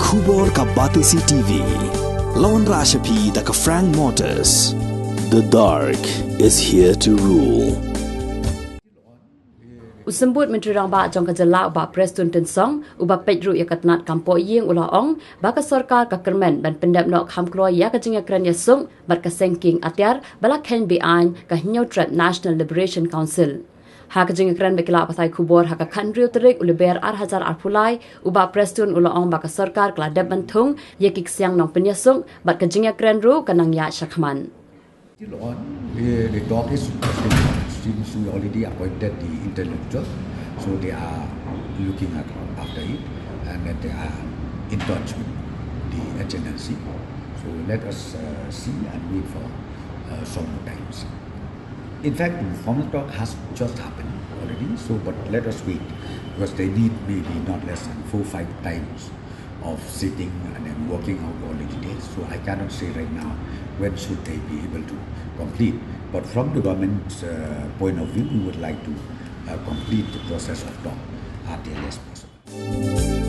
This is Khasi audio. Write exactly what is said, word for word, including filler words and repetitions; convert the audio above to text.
Khubor ka Batesi T V. Lawan Rashapi da ka Frank Motors. The dark is here to rule. U Symbud Myntri Rangbah jong ka jylla u Bah Prestone Tynsong, uba peit ruh ïa ka tnat kam poh ïing, u la ong ba ka sorkar ka kyrmen ban pyndep noh kham kloi ïa ka jingïakren ïasuk bad ka seng kieng atiar ba la kheiñ be-aiñ ka Hynñiewtrep National Liberation Council. Ha ka jingïakren bad ki lad pathai khubor ha ka khathynriew tarik u Lber ar hajar arphew lai, u Bah Prestone u la ong ba ka sorkar ka la dep ban thung ïa ki ksiang nongpynïasuk bad ka jingïakren ruh ka nang ïaid shakhmat. Still on, the, the talk is still on. Since we already appointed the interlocutor, so they are looking at, after it, and then they are in touch with the H N L C. So let us uh, see and wait for uh, some more times. In fact, the formal talk has just happened already, so but let us wait, because they need maybe not less than four, five times of sitting and then working out all the details. So I cannot say right now when should they be able to complete. But from the government's uh, point of view, we would like to uh, complete the process of talk at the earliest possible.